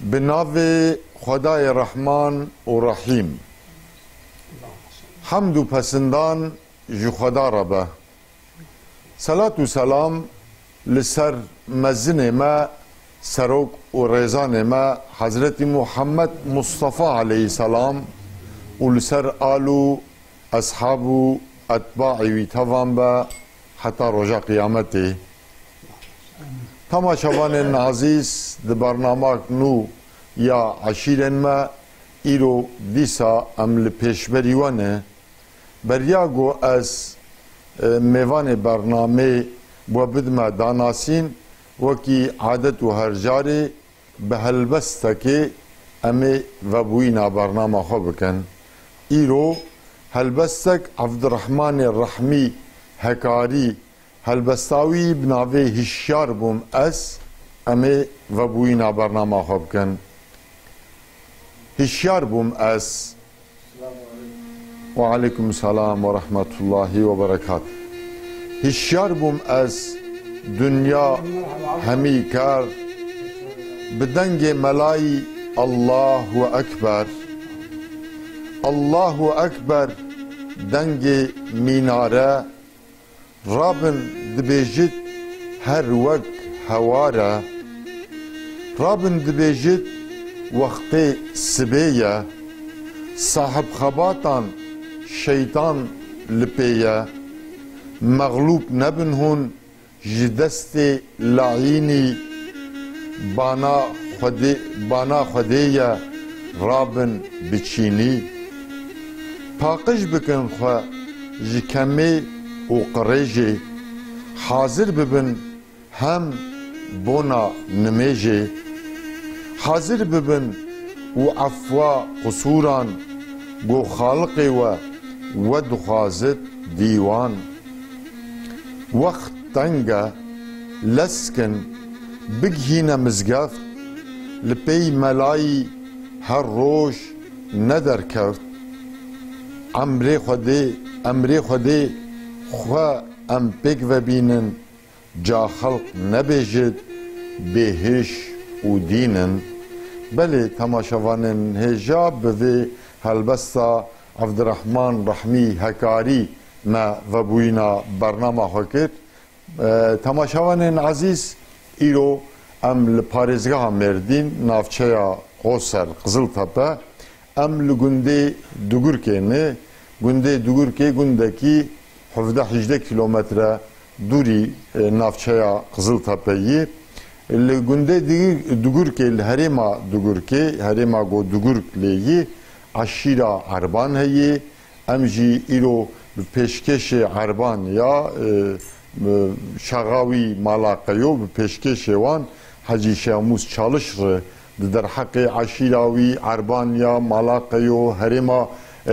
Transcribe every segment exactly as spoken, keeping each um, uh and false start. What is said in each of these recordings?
Bi navê Xwedayê Rehman û Rehîm. Hemd û pesindan ji Xweda re be. Selat û selam li ser mezinê me, serok û rêzanê me Hezretî Muhammed Mustafa aleyhisselam û li ser al û eshab û etbaê wî tevan be heta roja qiyametê. Temaşevanên ezîz, di bernamak nû ya Eşîrên me, îro dîsa em li pêşberî we ne. Beriya ku ez, e, mêvanê bernamê we bidime danasîn, wekî adet û her carê bi helbestekê em ê vebûyîna bernama xwe bikin. Îro helbestek Evdirehmanê Rehmî Hekarî, helbesta wî bi navê Hişyar bûm ez, em ê vebûyîna bernama xwe bikin. Hişyar bûm ez. Ve aleykum selam ve rahmetullahi ve berekat. Hişyar bûm ez, dinya hemî kar, bi dengê melayî Allahu Ekber. Allahu Ekber, dengê mînare, rabin dibêjit her wek hewar e. Rabin dibêjit wextê sibê ye. Sahib xebatan şeytan li pê ye. Mexlûb nebin hûn ji destê laînî, bana Xwedê, bana Xwedê ye, rabin biçînî. Paqij bikin xwe ji kemê û qirêjê, hazir bibin hem bona nimêjê. Hazir bibin û efwa qusûran, ku Xaliqê we, we dixwazit dîwan. Wext teng e, lez kin, bigihîne mizgeft, li pey melayî her roj ne derkeft. Emrê Xwedê, emrê Xwedê xwe em pêk vebînin, ca xelq nebêjit bêhiş û dîn in. Belê, temaşevanên hêja, bi vê helbesta Evdirehman Rehmî Hekarî me vebûyîna bernama xwe kir. E, temaşevanên ezîz, îro em li parêzgeha Mêrdîn, navçeya Qoser, Qiziltepe, em li gundê Dugurkê ne. Gundê Dugurkê gundekî hevdeh hejdeh kîlometre dûrî, e, navçeya Qiziltepe yî. Li gundê Di-, Dugurkê, li herêma Dugurkê, herêma ku Dugurk lê yî, eşîra Erban heye. Em jî îro bi pêşkêşê Erban ya, e, e, şaxa wî mala Qeyo, bi pêşkêşê wan Hecî Şemûs Çalış re di derheqê eşîra wî Erban ya, mala Qeyo, herêma, e,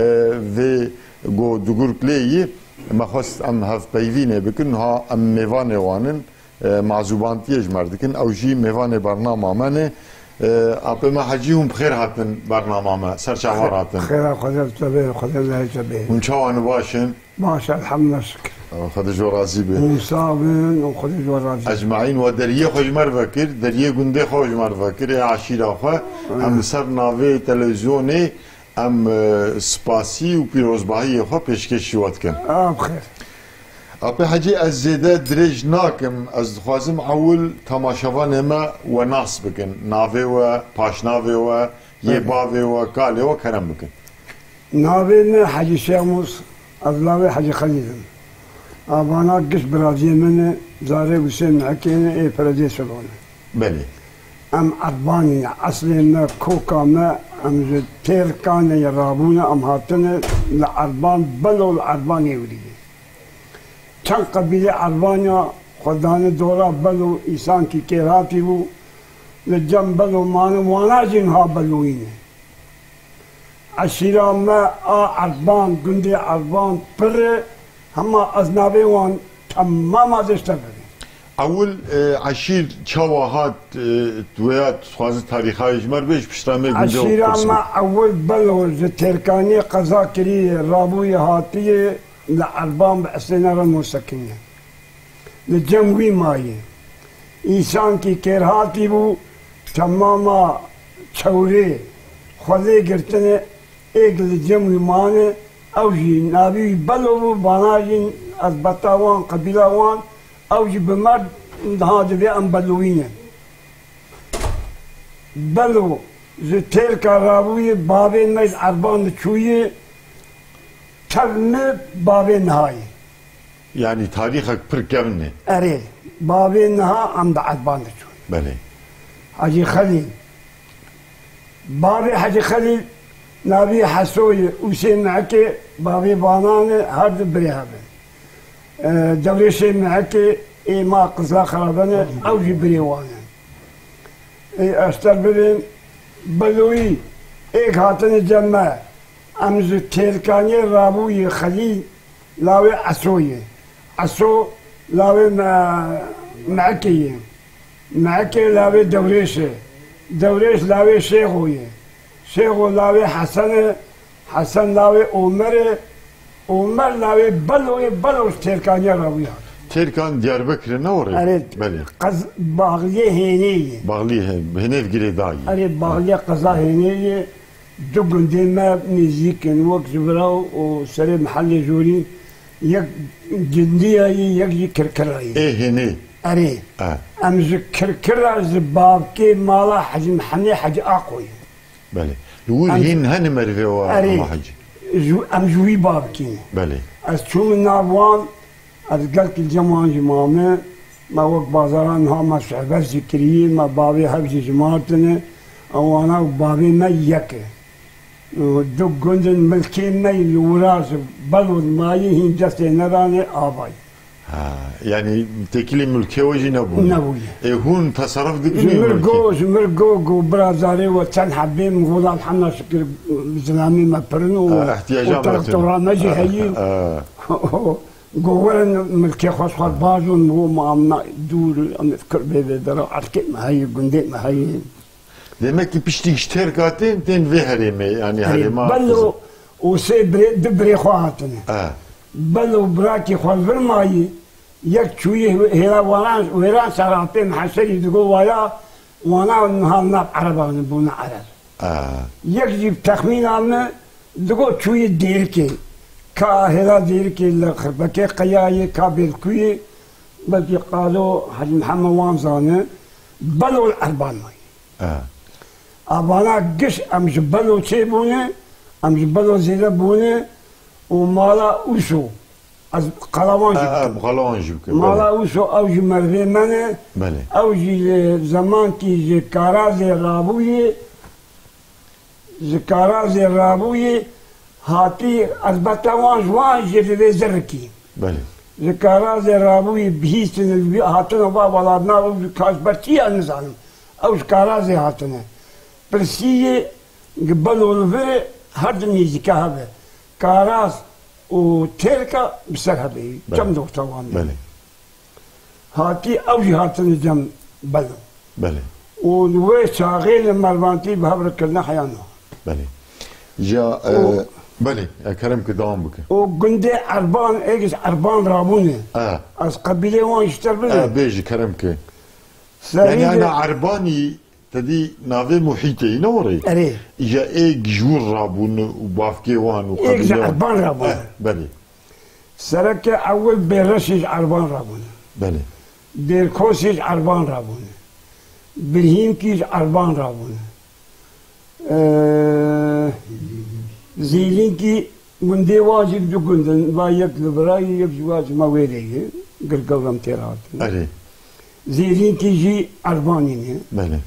vê ku Dugurk lê yî, me xwest em hevpeyvînê bikin. Niha em mêvanê wan in. E, mazûbantiyê ji me re dikin. Ew jî mêvanê bernama me ne. E, Apê me Hecî, hûn bi xêr hatin bernama me. Ser çavan hatin. Xêra Xwedê bi te be, Xwedê lehê te be. Hûn çawa ne, baş in? Baş, elhamdülillah, şikir. Xwedê ji we razî be. Hûn sax bin û Xwedê ji we razî be. Ecmaîn, we deriyê xwe ji me re vekir, deriyê gundê xwe ji me re vekir, ê eşîra xwe. Em li ser navê televîzyonê Em, e, spasî û pîrozbahiyê xwe pêşkêşî we dikin. A, bi xêr. Apê Hecî, ez zêde dirêj nakim. Ez dixwazim ewil temaşevanê me we nas bikin. Navê we, paşnavê we, yê Belê. bavê we, kalê we kerem bikin. Navê min Hecî Şemûs, ez lawê Hecî Xelîl im. Avana giş biraziyê min e, zarê Husên Mihikê ne, ê Perezê Silon e. Belê. Em Erbanî ne, eslê me, koka me, em ji Têrkanê ye rabûne, em hatine li Erban, Belo li Erbanê ewrî ye. Çend qebîlê Erbanya xwe dane dora Belo, îsankî kêrhatî bû, li cem Belo mane, wana jî niha Beloyî ne. Eşîra me a Erban, gundê Erban pir e, hema ez navê wan temama dê ji te bibêm. Ewil, e, eşîr çawa hat, e, tu ya tu dixwazî tarîxa wê ji me re bêj, piştre em ê gundê wan bipirsin. Eşîra me ewil Belo ji Têrkaniyê qeza kiriye, rabûye hatiye, li Erban bi eslê ne re mosekiniye. Li cem wî mayî. Îsankî kêrhatî bû, temama tewrê xwezê girtine, êk li cem wî mane, ew jî navî wî Belo bû, vana jî ezbeta wan, qebîla wan, ew jî bi me niha dibê em Belowî ne. Belo ji Têrka rabûyê, bavê me ji Erban diçûyê, tev me bavê niha ye. Yanî tarîxek pir kevn e. Erê, bavê niha em di Erban diçûn. Belê. Hecî Xelîl. Bavê Hecî Xelîl navî Heso ye, Ûsê Mihikê, bavê Banan e, her du birê hev in. E, Dewrêşê Mihikê ê ma Qizla Xirabe ne, ew jî birê wan in. Ê, ez te bibêm, Beloyî êk hatine cem me. Em ji Têrkaniyê rabûyê Xelîl lawê Esoyê. Eso lawê Me-, Mehekê ye. Mehekê lawê Dewrêşê. Dewrêş lawê Şêxoyê. Şêxo lawê Hesenê. Hesen lawê Omerê. Omer lawê Beloyê. Belo ji Têrkaniyê rabûye. Têrkan Diyarbekirê ne orê? Erê, Belê. Qez-, Baxliyê Hênê ye. Baxliyê Hê-, Hênê girêdayî. Erê, Baxliyê qeza Hênê ye. Du gundê me nêzîk in, wek ji vira û serê mihelê jorî, yek Gindiya yî, yek jî Kirkira yî. Ê Hênê. Erê. E. Em ji Kirkira, ji bavkê mala Hecî Mihemedê Hecî Aqoyê. Belê. Li wir Em hîn hene merivê wa Erê. Hema Hecî. Ji, em ji wî bavkê ne. Belê. Ez çûm nav wan, Ez gelkî li cem wan jî mame, me wek bazaran niha me sohbet jî kirî, me bavê hev jî ji me hatine, ewana û bavê me yek e. Du gund in, milkê me yî li wira ji Belo mayî hîn destê nedanê avayî. Ha, yanî têkilî milkê we jî nebûne. Nebûye. Ê hûn teserruf dikin Ji wî mir milkê? go, ji mir go, go bira zarê we çend hebê min got, Elhamdulillah şikir zilamê me pirin û, Ha, ihtiyaca û me tira tune. tora me jî Ha, heyî. ha. Go werin milkê xwe ji xwe bazon, go ma em na dûr, em ê fikir bê vê dera, erdkê me heye, gundê me heye. Demek ki piştî ji Têrka tên, tên vê herêmê, yanî Erê, herêma Belo û sê birê, du birê xwe hatine. E. Belo birakî xwe vir mayî, yek çûyî hê-, hêla waran, wêran serapê Miheşerî digo waya, wana niha nav Ereban bûne Ereb. A. Yek jî bi texmîna min digot çûyî Dêrikê. Ka hêla Dêrikê li Xirbekê qeyayê, ka Bêlkuyê, belkî qalo Hecî Mihemed wan zane. Belo li Erban mayî. A. Avana giş em ji Belo çêbûne, em ji Belo zêde bûne û mala Ûso. Ez qala wan jî A, a, bikim. Bi qala wan jî bikim, Mala belê. Ûso ew jî merivê me ne. Belê. Ew jî li zemankî ji Karazê rabûyê, ji Karazê rabûyê hatî, elbeta wan ji wan jî li vê zirikî. Belê. Ji Karazê rabûyê bihîstin, li vî hatine va welatna, ew ji ka ji ber çi ya nizanim. Ew ji Karazê hatine. Pirsiyê, gi Belo li vir e, her du nêzîka hev e. Karaz û Têrka bi ser hev e. Belê. Çem dewta wan e. Belê. Hatî ew jî hatine cem Belo. Belê. Û li wê çaxê li Mervantî bi hev re kirine heya niha. Belê. Ya, Û e, belê, e, kerem ki dewam bike. Û gundê Erban, êk ji Erban rabûne. E. Ez qebîlê wan ji te bibêm. E, bêjî kerem ki. Serî Yani, de ana Erbanî Te dî navê muhîtê yî ne orê? Erê. Îja êk ji wir rabûn û bavkê wan û Êk ji qebîle wan. Erban rabûn. Eh, belê. Sereke ewil Bêreşî ji Erban rabûn. Belê. Dêrkosî ji Erban rabûn. Birhînkî ji Erban rabûn. Ee, Zêlînkî Gundê wan jî du gund in, va yek li virayî, yek jî va ji me wêrê ye, Girgewr em tê re hatin. Erê. Zêlînkî jî Erbanî ne. Belê.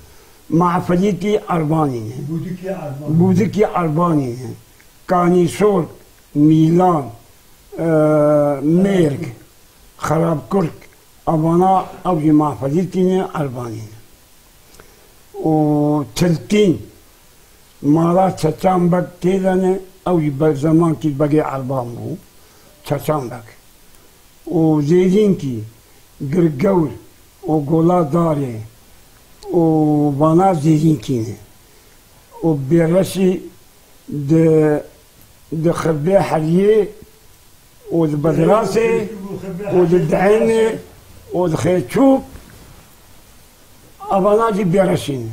Mafilîkî Erbanî ne. Bûdikî Erbanî. Bûdikî Erbanî ne. Kanîsor, Mîlan, e, Mêrg, Xerabkurk, evana ew jî Mafilîkî ne, Erbanî ne. û Tiltîn, mala Çeçan Beg tê de ne, ew jî be-, zemankî begê Erban bû, Çeçan Beg. Û Zêlînkî, Girgewr û Gola Darê û vana Zêlînkî ne. Û Bêreşî di, di Xirbê Heriyê û di Bedirasê û di Dihênê û di Xêçûk, evana jî Bêreşî ne.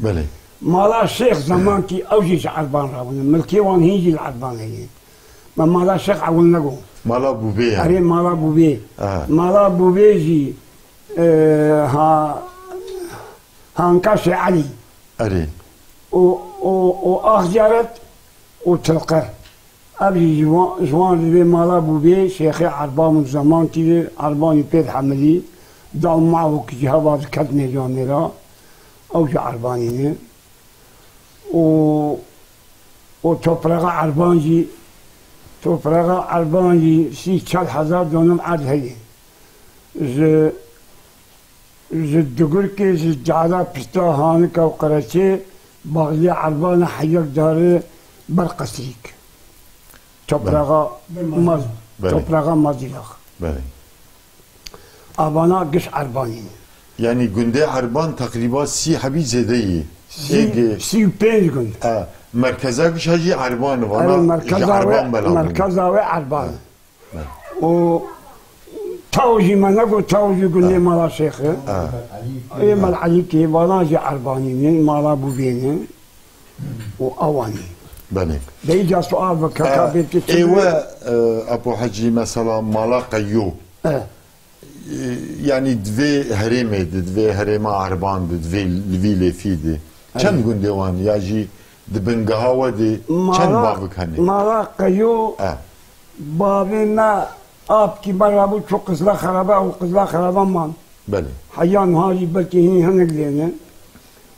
Belê. Mala Şêx zemankî ew jî ji Erban re bûne. Milkê wan hîn jî li Erbanê ye. Me mala Şêx ewil negot. Mala Bûbê yani. Erê, mala Bûbê. Ha. Mala Bûbê jî, e, ha, Hankaşê Elî. Erê. Û, û, û Axziyaret û Tilqe. Ev jî ji wan, ji wan rê mala Bûbê Şêxê Erban û zemankî de Erbanî pê dihemilî, dal mawek jî heva diket mêcanê re, ew jî Erbanî ne. Û, û toprağa Erban jî, toprağa Erban jî sî çel hezar donim erd heye. Ji Ji Dugurkê, ji Cala Pişta Hanika û Qereçê, Baxlê Erbana heyek dare ber qesrîk. Toprağa Belê. Maz, Belê. Toprağa Mazîlax. Belê. Avana giş Erbanî ne. Yani gundê Erban teqrîba sî hebî zêde yî. Sî, Êgê. Sî û pênc gund. E, merkeza giş jî Erban, vana Erê, ji merkeza Erban wê, bela bûn. Merkeza wê Erban. E. Û taw jî me negot, taw jî gundê Ha. Mala Şêx e. Ha. Ê Mel Elîkê, vana jî Erbanî ne, mala Bûbê ne. Û ewanî. Belê. Deyî ca sual bi keka Ha, bêrtê çi ê dibe? We, e, Apo Hecî, mesela mala Qeyo. E. E, yani di vê herêmê de, di vê herêma Erban de, di vê, li vî lêfî de. Çend gundê wan ya jî di bingeha we de çend Mala, bavik hene? Mala Qeyo, E. Bavê me apkî me rabû çû Qizla Xerebe û Qizla Xerebe man. Belê. Heya niha jî belkî hîn hinek lê ne.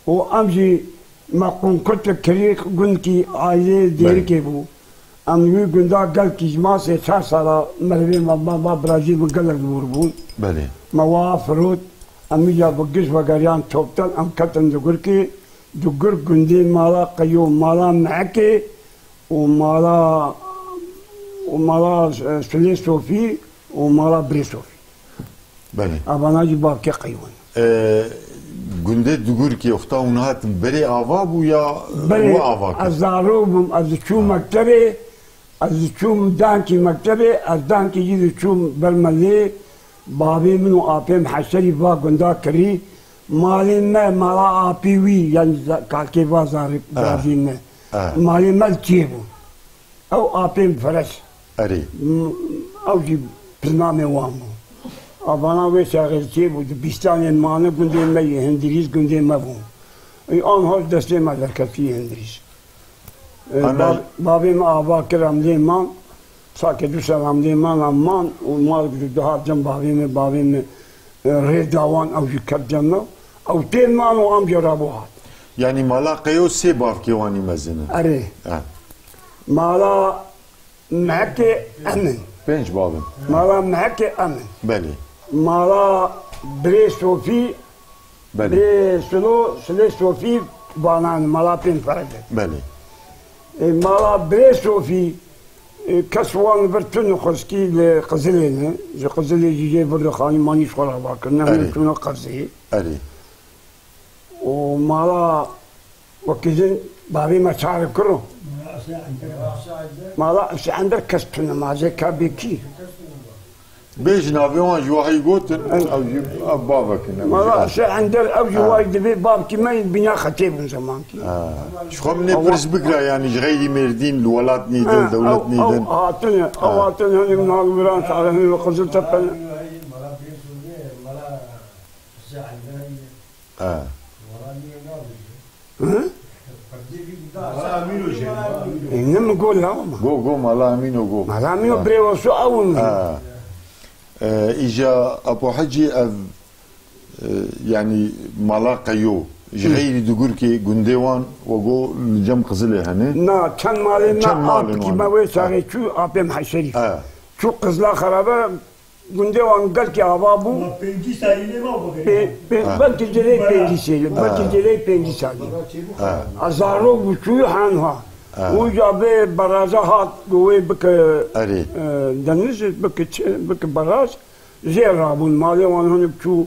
Û em jî me qûnkutik kirî gundkî aîleyê Belê. Dêrikê bû. Em wî gunda gelkî ji ma sê çar sala merivê me, me, me birajî min gelek li wir bûn. Belê. Me wa firot, em îca bi giş vegeriyan toptan, em ketin Dugurkê, Dugurk gundê mala Qeyo, mala Mehekê û mala, û mala, e, Sulê Sofî û mala Birê Sofî. Belê. Avana jî bavkê Qeywin. E, gundê Dugurkê wexta hûn hatin berê ava bû ya Berê, we ava kir? Ez zarok bûm, ez diçûm Ha. mektebê, ez diçûm dankî mektebê, ez dankî jî diçûm ber melê, bavê min û apê min Heşerî va gunda kirî, malê me, mala apî wî, yani za-, kalkê va zarê, Ha. Bavê me. Ha. Malê me li çiyê bû. Ew apên Feres. Erê. M-, ew jî pirnamê wan bû. Avana wê çaxê çê bû, di bîstanê mane gundê me yê Hindirîz gundê me bû. Ê, anha ji destê me derketî yê Hindirîz. Ê, Ana ba-, bavê me ava kir em lê man. Sakê du sal em lê man, em man û mal diha cem bavê me, bavê me, ê, rê dawan ew jî ket cem me. Ew tê man û em jê rabû hat. Yanî mala Qeyo sê bavkê wanî mezin in? Erê. Ha. Mala Mehekê em in. Pênc bav in. Mala Mehekê em in. Belê. Mala Birê Sofî, Belê. Birê Silo, Silê Sofî banan, mala pênc ferede. Belê. E, mala Birê Sofî, e, kes wan vir tune xweskî li Qizilê ne. Ji Qizilê jî jê vir dixanî manî ji xwe re va kirine. Erê. Hûn tune qezê. Erê. Û mala wekî din bavê me çar kiro. Mala Esê Ender kes tune ma zê ka bêkî. Bêj navê wan ji wahî gotin, ew jî ev bavek in, ew Mala jî ev. Esê Ender ew jî Ha. wahî divê bavkî me bîna xetê bûn zemankî. Ha. Ji xwe min ê Ewa- pirs bikira, yanî ji xeyrî Mêrdîn, li welat nîdin, Ha, dewlet ew, nîdin. Ew hatine, ew Ha. hatine hinek nal viran şare hinek Qiziltepe ne. Ha. Hı? E, ne mi go la ma? Go, go, mala Emîno go. Mala Emîno Ha. birê we su ew mi? Ha. E, îja Apo Hecî ev, e, yanî mala Qeyo, ji Hı. xeyrî Dugurkê gundê wan we go li cem Qizilê hene? Na, çend malê me Çend malên apkî wan? me wê Ha. çaxê çû apê me Heşerî. Ha. Çû Qizla Xerabe, Gundê wan gelkî ava bû. Ma pêncî salî lê ma bû. Pê-, pê-, Ha. belkî cilê Ha. pêncî salî, Ha. belkî cilê pêncî salî. Ha. A zarok bû çûyî hanha. Ha. Û ca bê baraja hat, wê bike, Erê. e, deniz, bike çi, bike baraj. Jê rabûn. Malê wan hinek çû,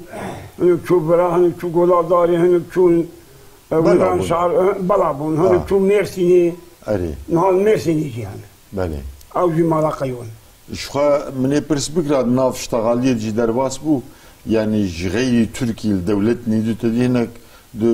hinek çû vira, hinek çû Gola Darê, hinek çû, e, Bela Wîran bûn. Şar, e, bela bûn. Hinek Ha. çû Mêrsînê. Erê. Niha li Mêrsînê jî hene. Belê. Ew jî mala Qeyo in. Ji xwe min ê pirs bikira, di nav ştaxaliyê de jî derbas bû, yanî ji xeyrî Tirkî li dewlet nîdû te dî hinek Di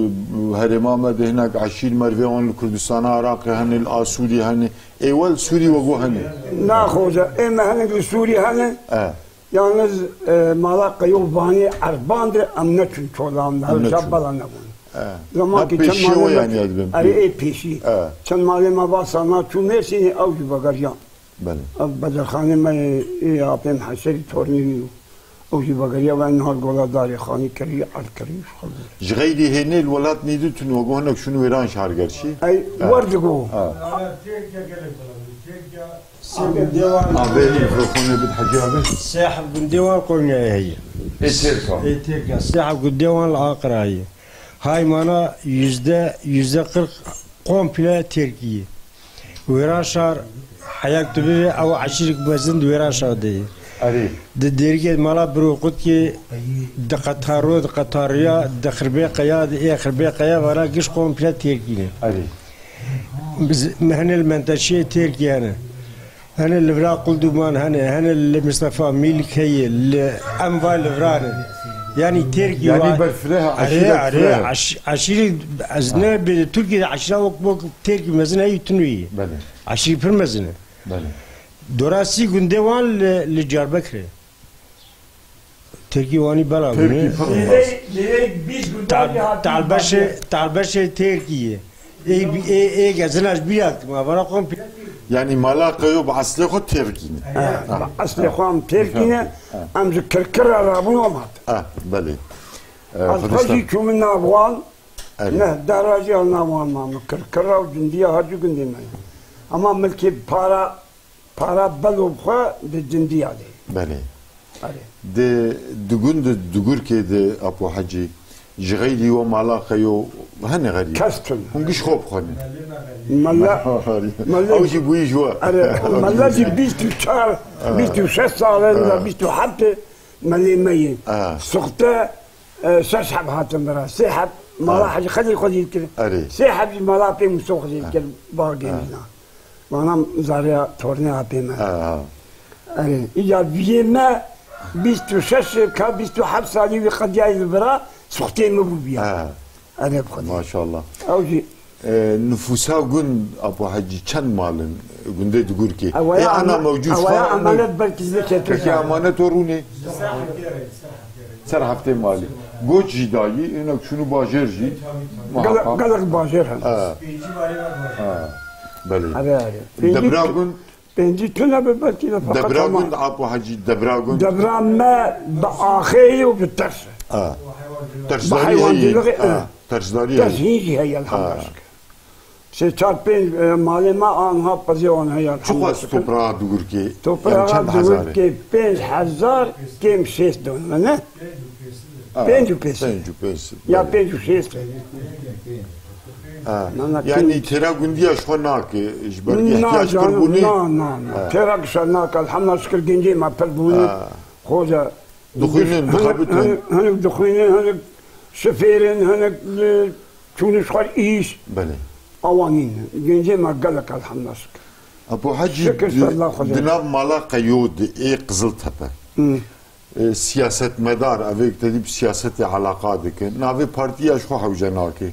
herêma me de hinek eşîr mervê wan li Kurdistana Iraqê hene, li a Sûrî hene. Ê we li Sûrî we got hene? Na xoca, ê me hinek li Sûrî hene. E. Yalnız, e, mala Qeyo Vanê Erban de em neçûn çola, em Em her neçûn. Bela nebûn. E. Zaman Na ki çend pêşiye malê we me, yani ez bim. Erê, ê pêşî. E. Çend malê me va sana çû Mêrsînê, ew jî vegeriyan. Belê. Ev bedelxanê me yê, ê apê Miheşerî tornî wî bû. Ew jî vegeriya ve niha gola darê xanî kirî, erd kirî, ji xwe Ji xeyrî hênê li welat nîdî tun we gonek şunu wêran şar gerçî. Ey, Ha. Wer digo. Ha. Sê gundê wan. Avê mikrofonê bid Hecî abi. Sê heb gundê wan Konyayê heye. Ê Têrka. Ê Têrka. Sê heb gundê wan li Aqirayê. Haymana yüzde, yüzde kırk komple Têrkî ye. Wêran şar, heya ku tu bivê, ew eşîrek mezin di wêran şar de ye. Erê. Di Dêrikê, di mala Birû Qutkê, di Qetaro, di Qetariya, di Xirbê Qeya, di ê Xirbê Qeya, vana giş komple Têrkî ne. Erê. Biz, me hene li Menteşiyê Têrkî hene. Hene li vira Qulduman hene, hene li Mistefa Mîlik heye, li em va li vira ne. Yani Têrkî Yani wa berfireh, Erê, eşîret erê, fireh. eş-, eşîrî, ez ne bi Tirkiyê de eşîra wek, wek Têrkî mezin heyî tunu yî. Belê. Eşîrî pir mezin e. Belê. Dora sî gundê wan li, li Diyarbekirê. Têrkî wanî bela Têrkî gune. Pir Lê, lê bîst gundê Tal-, hatî Talbeşê, Têrkî ye. Ê, ê, ê, gezina ji bîra dikim, avara xwe pê- Yani mala Qeyo bi eslê xwe Têrkî ne. Ha, Ha. bi eslê xwe em Têrkî ne, Ha. em ji Kirkira rabûn em hatin. Ha, belê. E, Ez xwe Xwedistan. jî çûmin nav wan, Erê. neh dera jî ew nav wan ma min Kirkira û Cindiya ha jî gundê me ye. Ama milkê para Para belo xwe di Cindiya de. Belê. Erê. Di, di gund, di Dugurkê de, Apo Hecî, ji xeyrî we mala Qeyo hene xerîb? Kes tune. Hûn giş xwe bixwînin. Mele, Mele, mele, Ew jî bûyî ji we. Erê, mele jî bîst û çar, Ha. bîst û şeş sal e, Ha. bîst û heft e, melê me ye. Ha. Suxte, e, şeş heb hatin bira. Sê heb mala Ha. Hecî Xelîl xwe dîr kir. Erê. Sê heb jî mala pê Musa xwe dîr Ha. kir. Bagê Ha. mîna. Vana zarya tornê apê me. Ha, ha. Erê, îca viyê me bîst û şeş ka bîst û heft salî wî qediyayê li vira suxtê min bû biya. Ha. Erê bi Xwedê. Maşallah. Ew jî E, nifûsa gund, Apo Hecî, çend mal in gundê Dugurkê? Ewaya Ê, ana ema-, mewcûd ewaya xwe emanet belkî ji vê çetin Peki zane. Emanet o rûnê? Ser heftê malî. Goç jî dayî, hinek şûnû bajêr jî. Gelek, muhakkak. Gelek bajêr hene. Ha. Ha. Belê. Erê, erê. Pêncî Debra tu-, gund, pêncî tune bi belkî de feqet Debra ama gund, Apo Hecî, Debra gund. Debra me bi axê ye û bi ters e. Ha. Bi Tersdarî heyî. heywancılığı, Ha. e. Tersdarî Ters heyî. hîn jî heye, Ha. elhamdülillah. Sê çar pênc, e, malê me anha pezê wan heye, Çiqas elhamdülillah. toprağa Dugurkê? Toprağa Yani çend hezar e? Dugurkê pênc hezar kêm şêst don, ne? Ha, Pênc û pênc. pênc û pênc. Ya Belê. pênc û şêst. Ha. Nana Yani pênc. têra gundiya ji xwe nake, ji ber Na, ihtiyaç pir canım, bûnê. na, na, na. Ha. Têra kişa nake, elhamdülillah şikir gencê me pir bûne. Ha. Xoca Dixwînin, Hinek, dixebitin. hinek, hinek dixwînin, hinek şifêrin, hinek li çûnî ji xwe îş. Belê. Awa nîn. Gencê me gelek elhamdülillah şikir. Apo Hecî, Şikir di, ser la Xwedê. di nav mala Qeyo di ê Qiziltepe. Hı. E, siyasetmedar, evê te dî bi siyasetê alaqa dike. Navê partiya ji xwe hewce nake.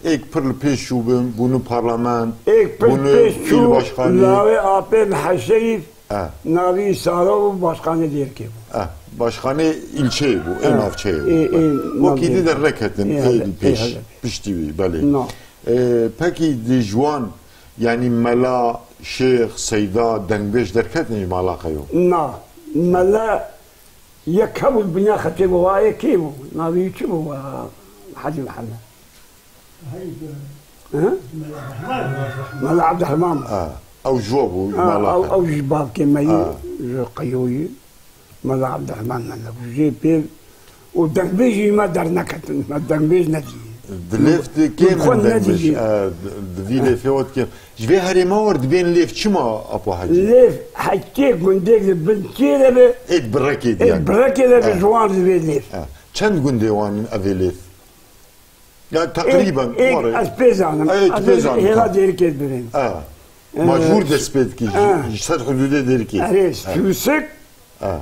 Êk pir li pêş çûbin, bûne parlament, Êk pir bûne pêş çû, îlbaşkanî. navê apê Miheşerî Ha. Navî Saro û başkanê Dêrikê bû. Ha, başkanê îlçeyê bû, ê Ha. navçeyê bû. Ê, ê, Wekî navçeyê. dî derneketin, Ê, ê hele, li ê, pêş, hele. piştî wî, belê. Na. Ê, pekî di ji wan, yanî mela, şêx, seyda, dengbêj derketin ji mala Qeyo? Na. Mela yek hebû, binya xetê bû, wa yekê bû. Navî wî çi bû, wa Hecî Mihemed? Hı? Mela Abdurrahman. Ha, ew ji we bû, Ha, mala ew, xwe. ew ji bavkê me yî, Ha. ji Qeyoyî. Mela Abdurrahman me nebû. Jê pê û dengbêjî me derneketin. Me dengbêj nedî. Di lêv de kêm Xwe in dengbêj. nedî. Ha, di, di vî lêfê we kêm. Ji vê herêma we dibên lêv çima, Apo Hecî? Lêv hekê gundê li bin çê de be. Ê di birekê de Ê yani. birekê de be Ha. ji wan dibê lêv. Ha. Çend gundê wan in evê lêv? Ya teqrîben, Ê, ê, ware. ez pê zanim. Ê, tu Ez pê zanim, hêla tamam. Dêrikê dibim. Ha. Ee, Majbûr dest pê dikî ji, ha. ji ser hudûdê Dêrikê. Erê, Ha. Sûsik, Ha.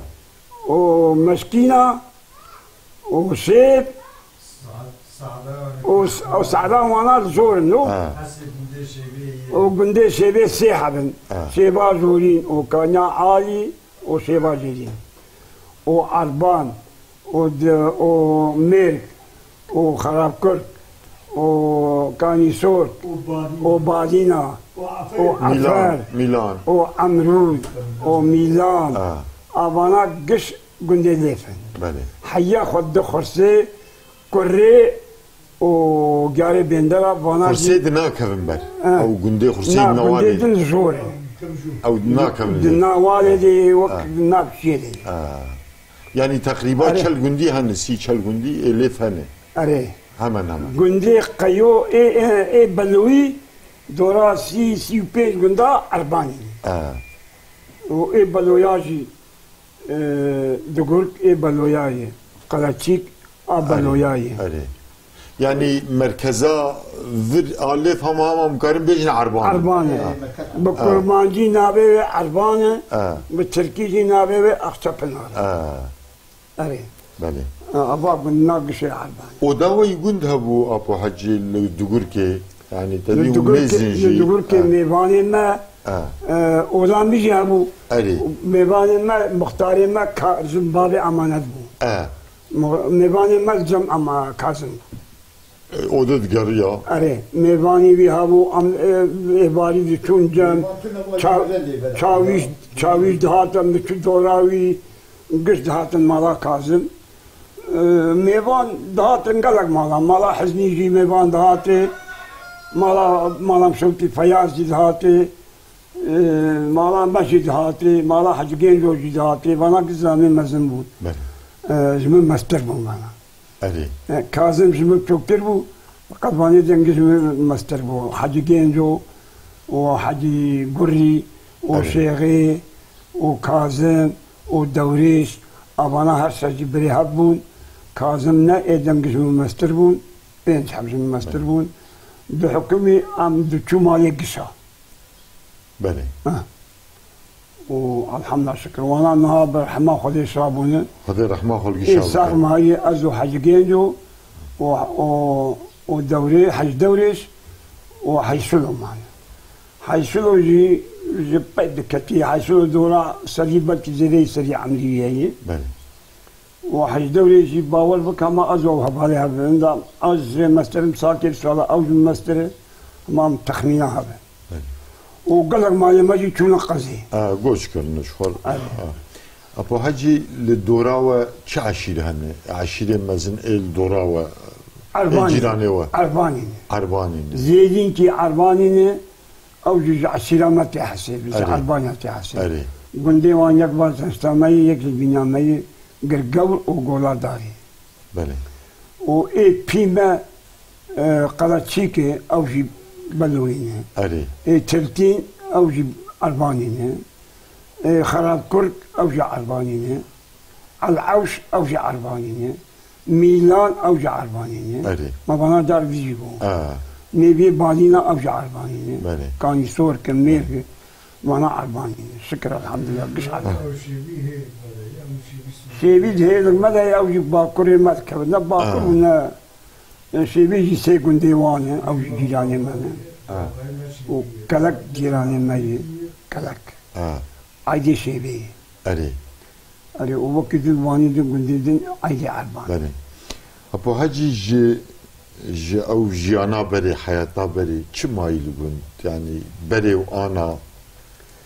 û Meskîna, û Sêb, û s-, û Sehra wana li zor in, no? Ha. Û gundê Şêvê sê heb in. Ha. Şêva Zorîn û Kanya Alî û Şêva Zêrîn. Û Erban û di-, û Mêrg û Xerabkurk û Kanîsor û Badîna û Efer Mîlan. Û Emrûd û Mîlan. Ha. Avana giş gundê Lêf in. Belê. Heya xwe di Xursê, Kurê û Gyarê Bêndera vana Xursê jî di nakevin ber. Ha. Ew gundê Xursê Na, di gundê Nawalê. Din zor e. Ew di nakevin Di lê. Nawalê de wek Ha. Nav Şêrê. Ha. Yani teqrîba Erê. Çel gundî hene, sî çel gundî ê Lêf hene. Erê. Hemen hemen. Gundê Qeyo ê, ê, ê Beloyî dora sî, sî û pênc gunda Erbanî. Ha. Û ê Beloya jî E, Dugurk ê Beloya ye. Qeleçîk a Erê, Beloya ye. Erê. Yani merkeza vir a Lêf hema hema em karin bêjin Erban. Erban e. Ha. Bi kurmancî navê wê Erban e, Ha. Bi tirkî jî navê wê Axçepinar e. Ha. Erê. Belê. Ha, ava gund na gişê Erban e. Oda we yî gund hebû Apo Hecî li Dugurkê. Yani te Li dî û Dugurkê, mêzin jî. Li Dugurkê Ha. Mêvanê me Ha. E, oda min jî hebû. Erê. Mêvanê me, muxtarê me Kazim bavê emanet bû. E. Mu-, mêvanê me li cem ema Kazim. E, o da digeriya. Erê, mêvanê wî hebû, em, e, êvarî diçûn cem. Ça-, çawîş, çawîş dihat em diçû dora wî, giş dihatin mala Kazim. E, mêvan dihatin gelek mala. Mala Hiznî jî mêvan dihatê. Mala, mala Şewtî Feyaz jî dihatê. E, mala me jî dihatê, mala Hecî Genco jî dihatê. Vana giş zanê mezin bûn. Belê. E, ji min mestir bûn vana. Erê. E, Kazim ji min çoktir bû. Qet vanê dengê ji min mestir bû. Hecî Genco û Hecî Gurî û Erê. Şêxê û Kazim û Dewrêş. Avana her se jî birê hev bûn. Kazim ne ê dengê ji min mestir bûn. Pênc heb ji min mestir Erê. Bûn. Di hukimî em diçû malê gişa. Belê. Ha. Û elhamdulillah şikir. Wana niha bi rehma Xwedê şabûne. Xwedê rehma xwe li Ê gişa sax bike. Mayî ez û Hecî Genco û, û, û Dewrê, Hecî Dewrêş û Hecî Şilo maye. Hecî Şilo jî ji pey diketî. Hecî Şilo dora serî belkî zêdeyî serî emrî ye yî. Belê. Û Hecî Dewrê jî bawer bike, hema ez û ew hevalê hev in. Inda ez jê mestir im, salkê sala ew jî mestir e, hema em texmîna hev in. Belê. Û gelek malê me jî çûne qezê. A, göç kirine ji xwe. Evet. A. Apo Hecî, li dora we çi eşîr hene? Eşîrê mezin ê li dora we, ê Erbanî. Cîranê we? Erbanî ne. Erbanî ne. Zêdînkî Erbanî ne. Ew jî ji eşîra me tê hesêbî, ji Erê. Erbanya tê hesêbî. Erê. Gundê wan yek Barzanşta me yê, yek jî bîna me yê Girgewr û Goladarê. Belê. Û ê pî me, e, Qeleçîk e, ew jî Beloyî ne. Erê. Ê Tirtîn, ew jî Erbanî ne. Ê Xerabkurk, ew jî Erbanî ne. El Ewş, ew jî Erbanî ne. Mîlan, ew jî Erbanî ne. Erê. Me vana dar vî jî bû. A. Nêviyê Balîna, ew jî Erbanî ne. Belê. Kanîsor ki, mêr ki, vana Erbanî ne. Şikir elhamdulillah, giş Erbanî. Şêvî di hêzek me de ye, ew jî bakurê me dikevin. Ne bakur A. û ne, e, Şêvî jî sê gundê wan e, ew jî cîranê me ne. A. Û Kelek cîranê me ye, Kelek. A. Aydê Şêvê ye. Erê. Erê, û wekî din wanî din gundê din Eydê Erban. Belê. Apo Hecî, ji, ji ew jiyana berê, heyata berê çi mayî li gund? Yanî berê û ana,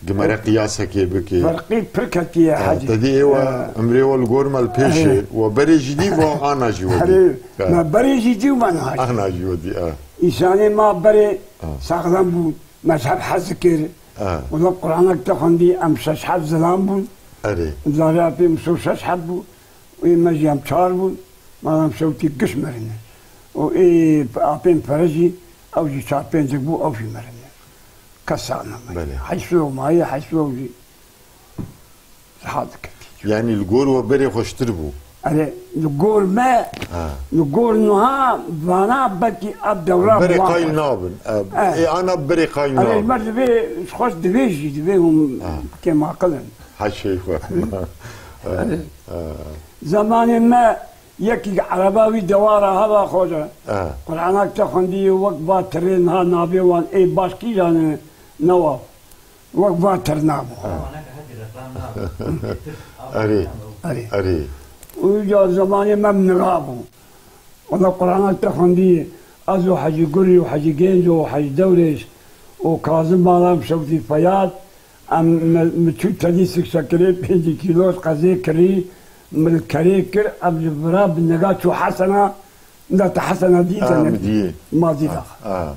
gi mere qiyasekê bikê. Ferqî pir ketiye Ha, Hecî. Te dî êwe Ha. Emrê we li gor me li pêş e. Erê. We berê jî dî, we ana jî we dî. Erê, Ha. Me berê jî dî û me niha jî. Ana jî we dî, ha. Însanê ma berê Ha. saxlem bû, mezheb hez dikir. Ha. Wela Quranek te xwendî, em şeş heb zilam bûn. Erê. Zarê apê min so şeş heb bû. Û ê me jî em çar bûn. Malam şewtî giş merine. Û ê apên pere jî, ew jî çar pêncek bû, ew jî merine. Kes sax nemaye. Belê. Heysu ew maye, heysu ew jî. Riha diketî. Yanî li gor we berê xweştir bû? Erê, li gor me, Ha. li gor nuha vana belkî ev dewra Berê bi wan qayil xweş. nabin. E, Eh. ê ana berê qayil Erê, nabin. ji ber divê, ji xweş divê jî, divê hûn Ha. kêm aqil in. Heşê xwe. Erê. Ha. Zemanê me Yekî ereba wî dewara heva xwe de. E. Qur'anak te xwendî wek va tirê niha nabê wan ê baş kîjan e newa. Wek va tir nabû. E. Erê. Erê. Erê. Û ya zemanê me niha bû. Wela Qur'anak te xwendî ez û Hecî Gurî û Hecî Gênc û Hecî Dewrêş û Kazim Balam Şewtî Feyad. Em, me, min çû tedî sik şekirê pêncî kîlo qezê kirî, min kerê kir, em ji vira bi nega çû Hesena, min da te Hesena dî, te Ha, nekir. Min diyê. Ma dî Ha, dax. ha,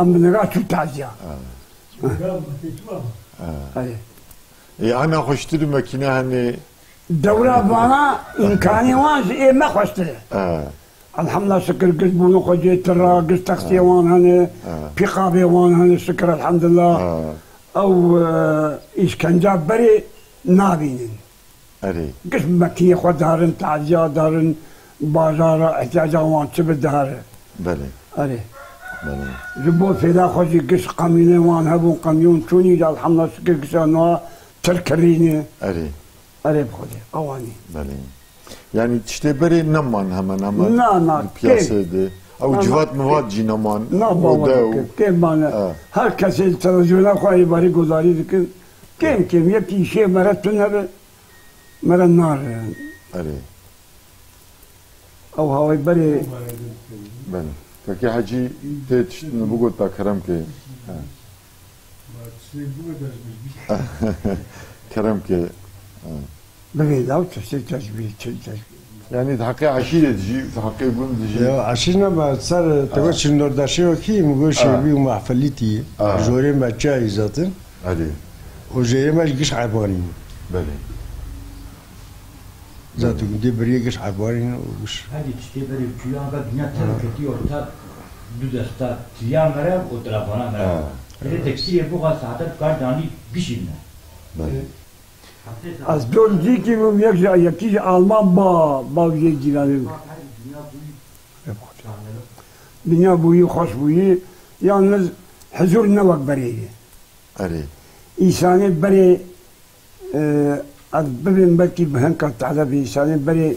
Em bi nega çû taziya. ha. Erê. Ê, ana xweştir û mekîne hene. Dewra vana îmkanê wan ji ê me xweştir e. Ha. Elhamdulillah, şikir giş bûn xwe cê tira, giş texsiyê wan hene, Ha. pîqabê wan hene, şikir elhamdulillah. Ha. Ew, e, îşkenca berê nabînin. Erê. Giş mekiyê xwe darin, taziya darin, bajara, ihtiyaca wan çi bi dihare. Belê. Erê. Belê. Ji bo fêda xwe jî giş qemînê wan hebûn, qemîyon çûnî de elhamdulillah, şikir gişa nua tir kirîne. Erê. Erê bi Xwedê, ewanî. Belê. Yanî tiştê berê neman hemen hemen Na, na, li piyaseyê kêm. de. Ew Na, na, civat mivat kêm. jî neman. Na, O bawer dew. kêm, kêm mane. Ha. Her kesê li televizyona xwe ê berî guhdarî dikin. Kêm kêm, yekî îşê mere tune be, mere nare. Erê. Ew hawayî berê Belê. Kekê Hecî tê tişt min bigot ta kerem ke. Ha. Kerem ke. Ha. Bivê law tiştê tecbî, çi tecbî. Yani di heqê eşîrê dijî, di heqê gund dijî. Ya, eşîr ne, me ser Ha. tewe çinnordaşê wekî, mi got Ha. şêbî û mehfelîtî. Ha. Jorê me çayî zaten. Erê. O jêrê me ji giş ebanî. Belê. Zaten gundê biriyê giş ebanî û giş. Hadi tiştê berê çûyan ka dinya ter Ha. ketî orta du desta tiliya mere û telefona mere. Ha. Erê teksîrê bu ka saete kar danî gişî ne. Belê. Ez dor zîkî bûm, yek ji, yekî ji Alman ba, ba wî yê cîranê bû. Dinya bûyî xweş bûyî, yalniz hizûr ne wek berê ye. Erê. Îsanê berê, e, ez bibêm belkî bi hinka tade bi îsanê berê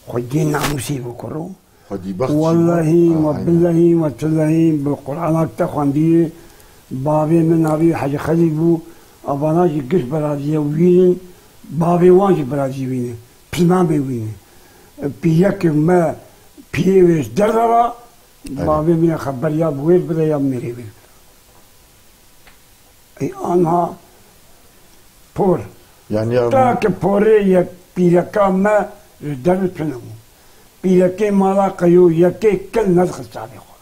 xwediyê namûsê bû kuro. Xwedî bext jî Wellehî bû. we Ha, aynen. billehî we tillehî bi Qur'anak te xwendiyê. Bavê min navî Hecî Xelîl bû. Avana jî giş birazî wî ne. Bavê wan jî birazî wî ne. Pismamê wî ne. Pîrekê me piyê wê ji derve ra, Evet. bavê min ya xeber ya bi wê bide ya mêrê wê bide. Ey anha por. Yani ya Ta ki porê yek pîreka me ji derve tune bû. Pîrekê mala qeyo yekê kel nedixist çavê xwe.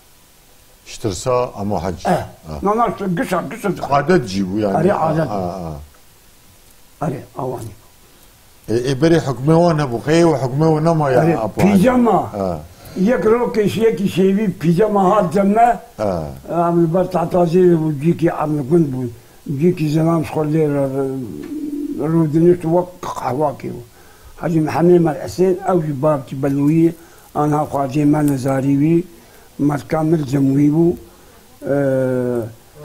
Ji tirsa amo hec. Eh, Ha. nana işte gişa, gişa dixist. Adet jî bû yani. Erê adet Ha, bû. ha. Erê, awanî. E, e, berê hukmê wan hebû, xeyê û hukmê wan nema ya Erê, apo hec. pîjama. Ha. Yek rokê şi-, yekî şêvî pîjama hat cem me. Ha. Em li ber tahta zêrê bû, cîkî em li gund bûn. Cîkî zilam ji xwe lê re, re, rûdinişt wek qehwakê bû. Hecî Mihemê Mel Hesên, ew jî babkî belûyî, anha xwazê me nizarî wî, Mel Kamil cem wî bû, e,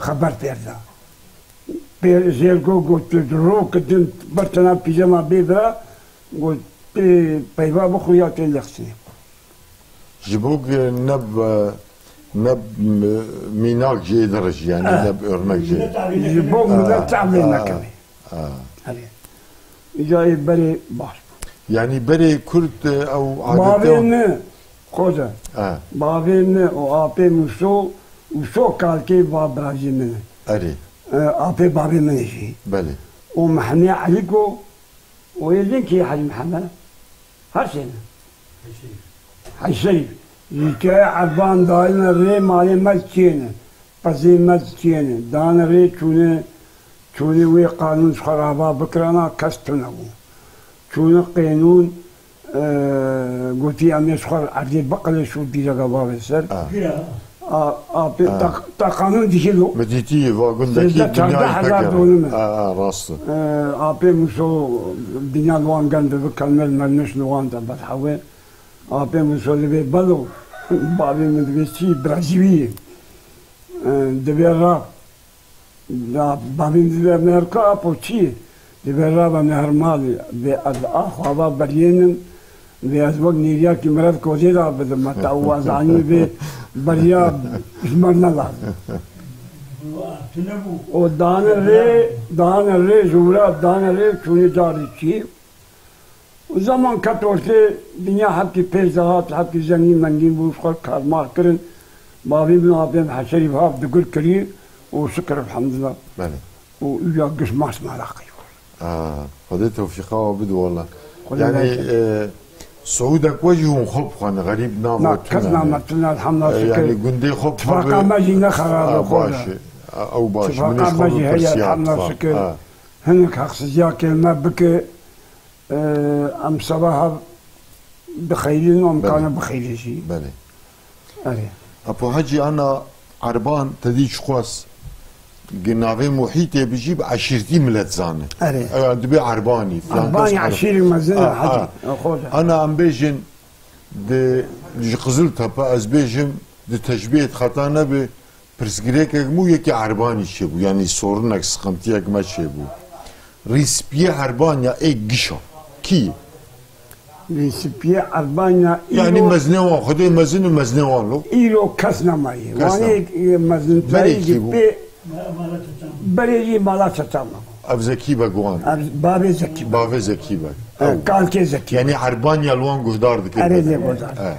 xeber pêr da. Pê zêr got, got, "Ro ki din ber tena pîjama bê bira," got, "Tê peyva bixwe ya tê lexsînê." Ji bo ku neb, neb mînak jê dirij, yani Eh. neb örnek jê. Ji bo millet Ah, tevlê ah, nekeve. ah. Erê. Îca ê berê baş bû. Yani berê Kurd, e, ew Bavê adete min, Xoca. Ah. Bavê min û apê min so, û so kalkê va birajî min e. Erê. E, apê bavê min e jî. Belê. Û Mehemê Elîko, û êzin kî Hecî Mihemed? Her sê ne. Hecî Şerîf. Ji çaya Erban dayine rê malê me çiyêne. Qezê me çiyêne. Dane rê çûne, çûne wê qanûn ji xwe re heva bikirana, kes tune bû. Çûne qênûn, e, gotî, "Em ê ji xwe re erdê biqile şû dîreka bavê ser." Ah. A, a, pê Ah. ta, ta qanûn dihîlo. Mi dîtî va gundekî Sêzdeh, dinyayê çardeh hezar pekere. Dönüm e. Ah, ah, rast e. E, apê Muso dinya li wan gend dibi, kelmel mermiş li wan de bedhewe. Apê Muso dibê belo, bavê min dibê çi, Brazîlî. E, dibê ra. Da bavê min dibê, "Merka apo çi?" Dibê, "Ra, ba me her malî." Dibê, "Ez axwa va beriyênim." Vê ez wek nêriyakî mirev kozê da bidim, heta û ez anî vê beriya ji me ne lazim. Û dane rê, dane rê ji wira, dane rê çûnê carê çî. Û zeman ket ortê, dinya hepkî pêş de hat, hepkî zengîn mengîn bû, ji xwe karmar kirin. Bavê min, apê min Heşerî bi hav digul kirî û şikir elhamdulillah. Belê. Û uya giş mas mala qeyr. Aa, Xwedê tewfîqa we bide wela. Xwedê Yani, bereket. e, Siûdek we jî hûn xwe bixwene, xerîb nava Na, tune kes ne. Nava tune, elhamdulillah, E, şikir. Yani gundê xwe Tifaqa bixwe me jî ne xerab e, Aa, xwe baş de. E. Aa, ew baş. Tifaqa Min ê me xwe jî heye, bipirsiya, elhamdulillah, tifaqa. Şikir. Ha. Hinek heqsiziyakê me bike, e, em seba hev bixeylîn, em Belê. Kane bixeylî jî. Belê. Erê. Apo Hecî, ana Erban te dî çiqas gi navê muhîtê bijî bi eşîrtî milet zane. Erê. Ew dibê Erbanî, filan kes Erbanî Erb-, eşîrî mezin e, Ha, Hecî. ha. E, xwe de. Ana em bêjin di, ji Qiziltepe ez bêjim di teşbîhê xeta nebe, pirsgirêkek bû, yekî Erbanî çêbû. Yanî sorinek, sıkıntıyek me çêbû. Rîspiyê Erbanya ê gişa. Kî? Rîspiyê Erbanya Yani îro, mezinê wan, Xwedê mezin û mezinê wan lo. Îro kes nemaye. Kes Wanê, nema. E, mezintirayî Berê kî bû? Pê, berê jî mala çeta me bû. Ev Zekî Beg wan. Ev bavê Zekî Beg. Bavê Zekî Beg. E, Ew. Kalkê Zekî Beg. Yani Erbanya li wan guhdar dikir. Erê lê guhdar. E.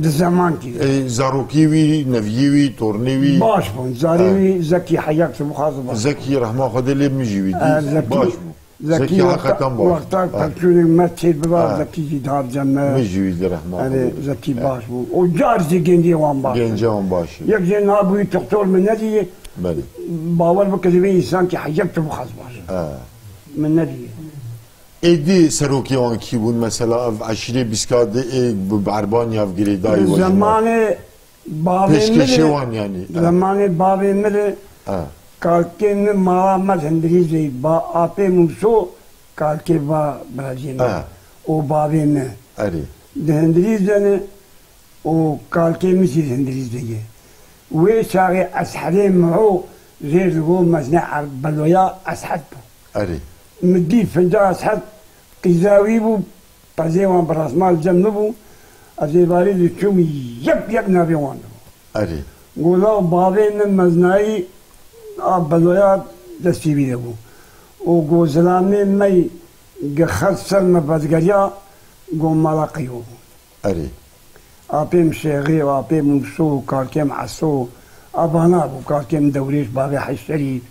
Di zemankî de. E, zarokî wî, neviyê wî, tornê wî. Baş bûn. Zarê E. wî Zekî Heyek tu bixwazî baş. Zekî rehma Xwedê lê min jî wî dît. E, Zekî, Baş bû. Zekî Zekî wexta, heqetan baş. Wexta Ha. pevçûnê me tê biba Ha. Zekî jî dihat cem me. Min jî wî di rehma Erê, Xwedê. Zekî Ha. baş bû. O car jî gêndî wan baş. Gênce wan baş. Yek jê nabûyî doktor min nedîye. Belê. Bawer bike divê însankî heyek tu bixwaz baş. Ha. Min nedîye. Êdî serokê wan kî bûn? Mesela ev eşîrê Bîskadê ê bi, bi Erbanya ev girêdayî we jî ma. Zemanê bavê Pêşkêşê min ê, wan yanî. Zemanê bavê min ê, Ha. kalkê min mala me Hindirîzê, ba apê Mûso, kalkê va biracê min. Ha. O bavê min. Erê. Di Hindirîz de ne, û kalkê min jî Hindirîz de ye. Wê çaxê Esherê Miho jê digo mezne er-, beloya Esher bû. Erê. Min dî finca Esher qîza wî bû, pezê wan bi resmal cem nibû. Ez ê barî diçûm yek yek navê wan dibû. Erê. Go law bavê min meznayî a beloya destî wî de bû. Û go zilamê me yî gi xet ser me vedgeriya, go mala qeyû bû. Erê. Apêm Şêxî, apêm Mûso, kalkêm Eso, a vana bû, kalkêm Dewrêş, bavê Hej Şerîf,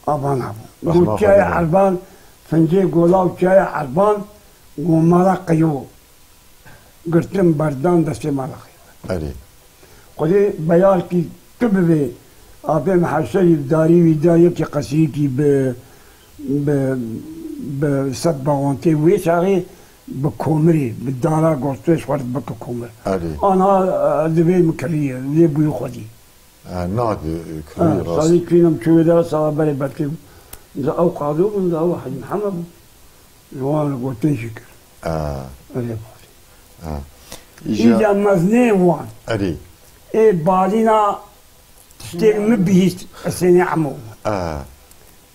a vana bû. Rehma Go çiyayê Xwedê be. Erban, fincê golav çiyayê Erban, go mala qeyo. Girtin berdan destê mala qeyo. Erê. Xwedê beyarkî tu bivê, apêm Hej Şerîf darî wî da yekî qesrîkî bi, bi, bi sed bawantê wê çaxê bi komirê, bi dara gostê ji xwe re dibike komir. Erê. Anha, e, divê min kirî, lê bûyî xwedî. E, nade, e, Ha, kirî rast. Salî kînim çû wê dera sala berê bertê bû. Za ew qado bûn, za ew Hecî Mihemed bû. Ji wan re gotin jî kir. E. Erê bavê. E. Îja Îja meznê wan. Erê. Ê balîna Tiştê min bihîst, Hesênê Emo. Ah.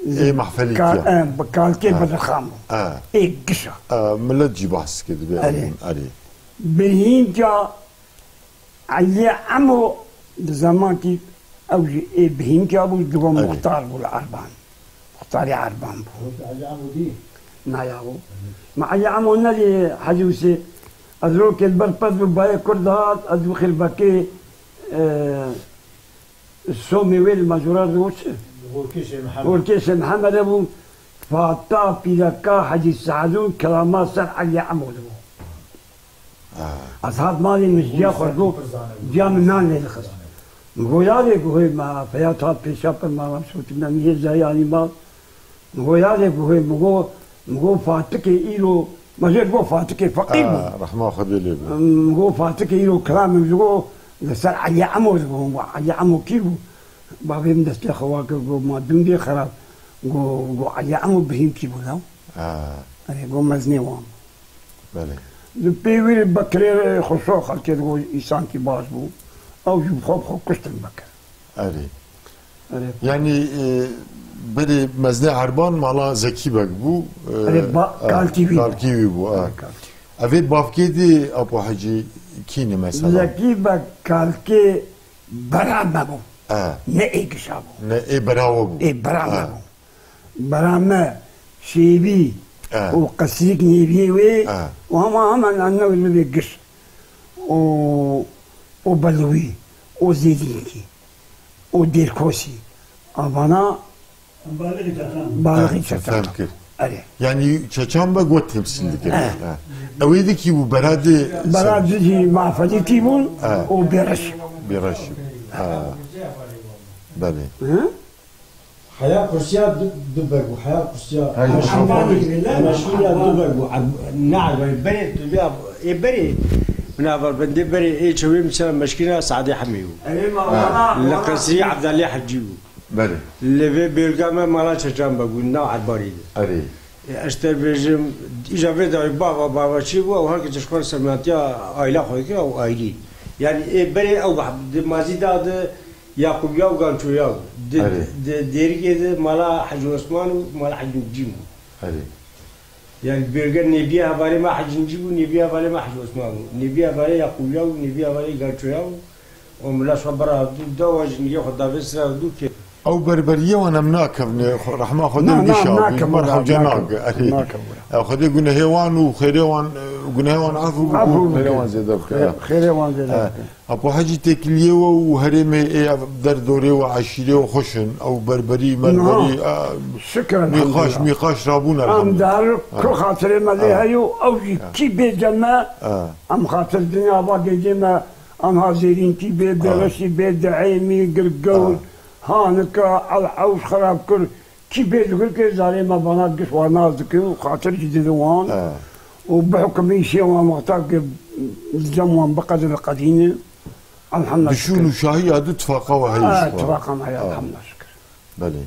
Ê mehfelî Ka-, tiya. E, bi kalkê Ah. Bedirxan bû. Ah. Ê gişa. Ah, millet jî behs kir dibe. Erê. Erê. Bihînca Elî Emo di zemankî ew jî ê bihînca bû, digo Erê. Muxtar bû li Erban. Muxtarê Erban bû. Elî Emo dî? Na ya bû. Ma Elî Emo ne lê Hecî Husê. Ez rokê li ber pez bû bayê Kurd hat, ez wixî li bekê, e, Somê wê li Macurar de çi? Gorkêşê Mihemed. Gorkêşê Mihemed bû, fata pîreka Hecî Seedûn kilama ser Elî Emo de bû. Ah. Ez hat malê min ji ciya xwe got, ciya min nan lê dixist. Min got, yadê guhê me, feya hat pêşa pir mala sotî me, min hê zayî anî mal. Min got, yadê guhê, min got, min got, Fatikê îro, me jê got Fatikê feqîr bû. Ah, rehma Xwedê lê be. Min got, Fatikê îro kilamê min ji got, li ser Elî Emo dibû. Min got, Elî Emo kî bû? Bavê min destê xwe wa kir, got, ma dûndê xerab. Got, got, Elî Emo bihînkî bû law. Ah. Erê, got, mezinê wan bû. Belê. Di pê wî re Bekirê Xusro xelkê digot, însankî baş bû. Ew jî bi xwe bi xwe kuştin Bekir. Erê. Erê. Yanî, e, berê mezinê Erban mala Zekî Beg bû, e, Erê, ba-, e, kalkî wî bû. Kalkî wî bû, e. Erê, kalkî. Evê bavkê dê Apo Hecî kî ne mesela? Zekî Beg kalkê bera me bû. E. Ne ê gişa bû. Ne ê bera we bû. Ê bera me E. bû. Bera me şêbî E. û qesrîk nêviyê wê E. û hema hemen anne wê bê giş. û, û Belwî, û Zêdînkî, û Dêrkosî. Avana Balixî Çeçan. Balixî Ha, Çeçan. Fem kir. Erê. Yani Çeçan be got temsil dikir. Ha. Ha. Ew ê dikî bû beradê Beradê jî mafedî tî bûn Ha. û Bêreş. Bêreş. Ha. Belê. Hı? Heya kursiya du, du beg bû, heya kursiya. Hey, Meşkîna, şafak. Meşkîna du beg bû. Ab-, ne, berê tu ya, ê berê, min avar bendê berê, ê çewê min sera meşkîna Sadê Hemî bû. Erê, ma Ha. wana, Li wana. Qesrî Ebdalê Hecî bû. Belê. Li vê bêlga me mala Çeçan beg bû, nav Erbarî de. Erê. Ê, ez te bêjim, îja vê dawî bava, bava çî bû, ew her kes ji xwe semetiya aîla xwe kir, ew aîlî. Yani, ê berê ew bah-, di mazî da di Yaqûbiya û Gançoya bû. Di, Erê. di, Dêrikê di mala Hecî Osman û mala Hecî Nûrcîn bû. Erê. Yani, bêlge nêbiya hevalê me Hecî Nûrcîn bû, nêbiya hevalê me Hecî Osman bû. Nêbiya hevalê Yaqûbiya bû, nêbiya hevalê Gançoya bû. Û min laşa bera du, dawa jî nigê xwe davê sira du kê. Ew berberiyê wan em nakevne, xwe, rehma Xwedê Na, na, gişa, nakevne, mer hewce nakevne. nake, erê. Nakevne. E, Xwedê gunehê wan û xêrê wan, e, gunehê wan af û Af û xêrê wan zêde bike. Xê-, xêrê wan zêde E, bike. Apo Hecî têkiliyê we û herêmê ê ev der dorê we, eşîrê we xweş in, ew berberî, merberî, Niha. e, Şikir mîqaş, elhamdulillah. mîqaş rabûn Em elhamdulillah. dar Ha. ku xatirê me lê Ha. heye û ew jî Ha. kî bê cem me, Ha. em xatir dinya va gêdê me, Anha Zêrînkî bê, Ha. Bêreşî bê, Diheymî, Girgewr, Ha. Hanika, El Hewş, Xerabkir, kî bê digirkê zarê me vana giş wan nas dikin û xatir jî didin wan. Ha. Û bi hukmî şê wan wexta ki cem wan bi qedir qedîne. Elhamdulillah Dişûn şikir. û şahî ya du tifaqa we heye Ha, ji xwe. tifaqa me heye, Ha. elhamdulillah şikir. Belê.